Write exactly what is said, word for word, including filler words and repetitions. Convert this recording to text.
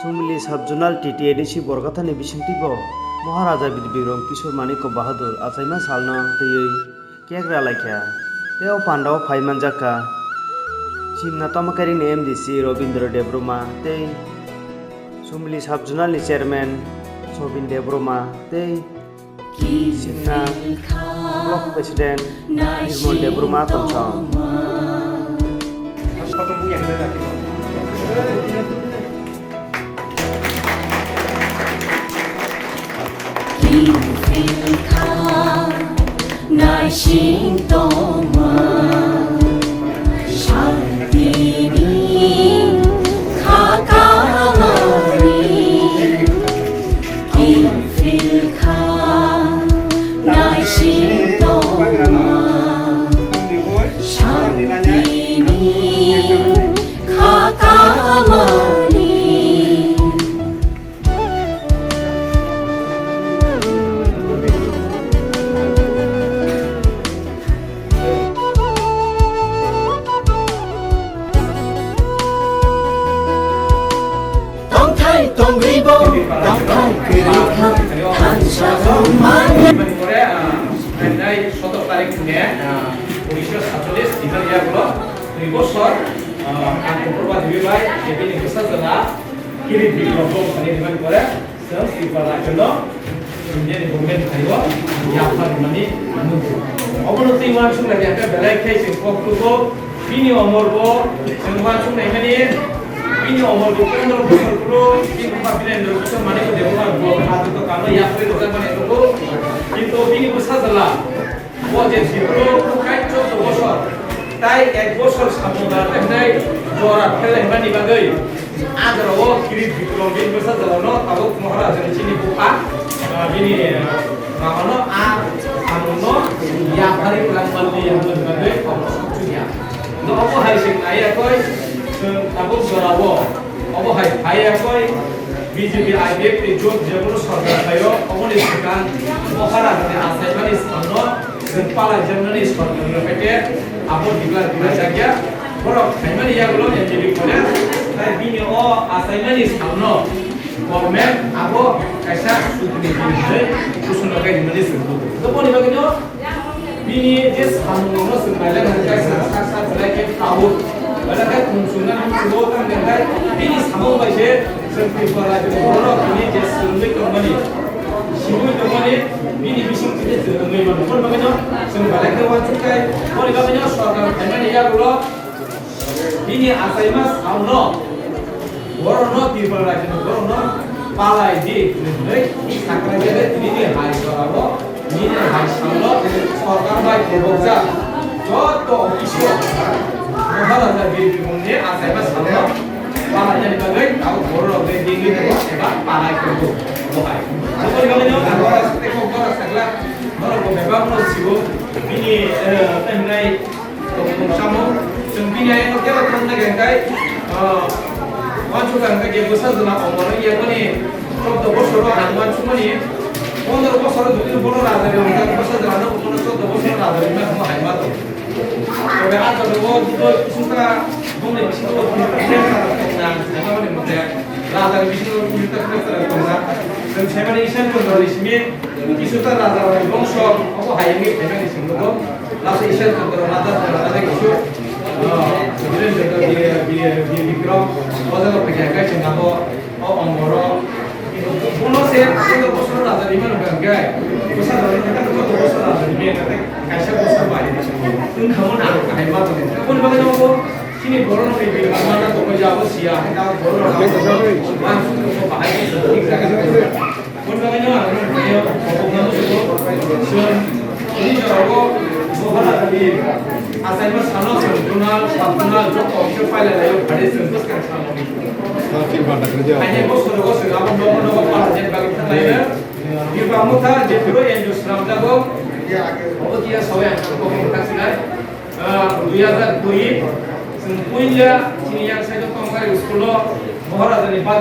Sumili Sub-Zonal T T A D C Borkathani bisingtwi bo Maharaja Bir Bikram Kishore Manikya Bahadur achaima salno twiwi cake ralaikha. Tei o pandao phai manjakha Simna Tamakairingni M D C Robindra Debbarma tei Sumili Sub-Zonalni Chairman Sobin Debbarma tei Simna Block President Nirmal Debbarma tongthok. Naising tongma santini kha kamani. Kiphilkha naising tongma santini kha kamani. Tongthai tongribo, tongthai kwrwikha, thansa rwmani. Pore, ah, phainai sotor tarik hwnkhe, ah, unisho satchollis, Dipali yagulo dui bosor, ah, ang Kukurba Devi bai, Devi ni bwsa jwla, Kirit Bikram bo thani rwmani pore, Chwng Tripura rajyono Indiani government phaio yapharmani nukgo. Obono twi uansuk lai khe belai khe chwng kok tugo. Bini omor bo chwng uansuk naimani, bini omor bo pondro bosor phuru, bini bupha Birendra Kishore Manikya Debbarma bo haduto kano yapri rwjakmani nukgo. Kintu bini bwsa jwla Bo je Tripura o kai chwddo bosor, tai ek bosor samung da hwnai jora phelaimani bagwi, a jora o Kirit Bikram bini bwsa jora no tabuk Maharaja ni chini bupha, ah, bini, ah, mama no a samung no yapharwi kwlangmani bagwi tabuk sukchuk ya. No obo hai se nai ya koi, chwng tabuk jora o. Obo hai phai ya koi B J P I P F ni jot jebono sorkar phaio, oboni swkang Maharaja ni achaimani salno chwng palai jaknani sorkar no pete abo dibla dibla jakya. Borok phaimani yagulo M D B college, tai bini o achaimani salno government abo kaisa sutini hinwi kusuno kai hinmani swngkuk. Oboni bagwino Bini je samung no chwng nailai nang khe chwng sak sak belai khe tabuk. Belai khe khum chwng nang chwng o tang khe bini samung bai se chwng Tripura rajyo ni borok rok bini je swrwngwi tongmani, sibui tongmani, bini bising twi se chwng wngwi mano. Boni bagwi no chwng belai khe uansuk khe boni bagwi no sorkar phaimani yagulo Bini achaima salno borokno Tripura rajyoni borokno palai di hwnwi sakha khe bini hai jorao nini hai salno sorkar bai kebokjak joto office o Maharaja Bir Bikramni achaima salno palainani bagwi tabuk borok rok bai dingwi tongo eba palai tongo bo hai. Aboni bagwino ang oro tei kok oro sakla borok bo bebak no sibo bini, eh, tei hwnai Tongmung samung, chwng bini ayano kebo thangna khe hwnkhe, ah, uansukha hwnkhe je bwsa jwla omor wngya boni chwddo bosoro ang uansukmani, pondro bosoro jodi bono raja rwi hwnkhe bwsa jwlano bono chwddo bosoro raja rwima hwnma hai ma tong. Tobe ah jora o jodi kisukha bongni bisingo pressure tongna, hai ma boni mote raja ni bisingo pressure tongna, chwng saimani Ishan Chandra ni simi kisukha raja rwi bongso obo hai wngwi phaimani simi bo. Lasa Ishan Chandra Raja, Raja Kishore, ah, Birendra Bikram, Raja Bikram, Raja Bikram, Raja Bikram, o Omoro. Bono se, bono bosor Raja Bima no ganggai. Bosa Raja Bima no bosa Raja Bima no kaisa bosa bai. Wngkha mo na kahai ma tong. Boni bagwi no bo, chini borok no bini mama na tongwi jabo siya. Borok no bahai. Boni bagwino ang nukmani o kobokma muchungo, chwng tini jorao Moharaja ni achaima sano chwng Donald, Sub-Zonal joto office o pailai laio, phari chwng bwskang sano. Haini bosorogo chwng abo nogo nogo palaijani bagwi thanglaino. Kirpa motha jephuru N G O swnamjago, obo kiya sawi ang kobokma thangsinai. Ah, dui hajar dui, chwng puila chini yang side o Tongkari school o Moharaja ni birthday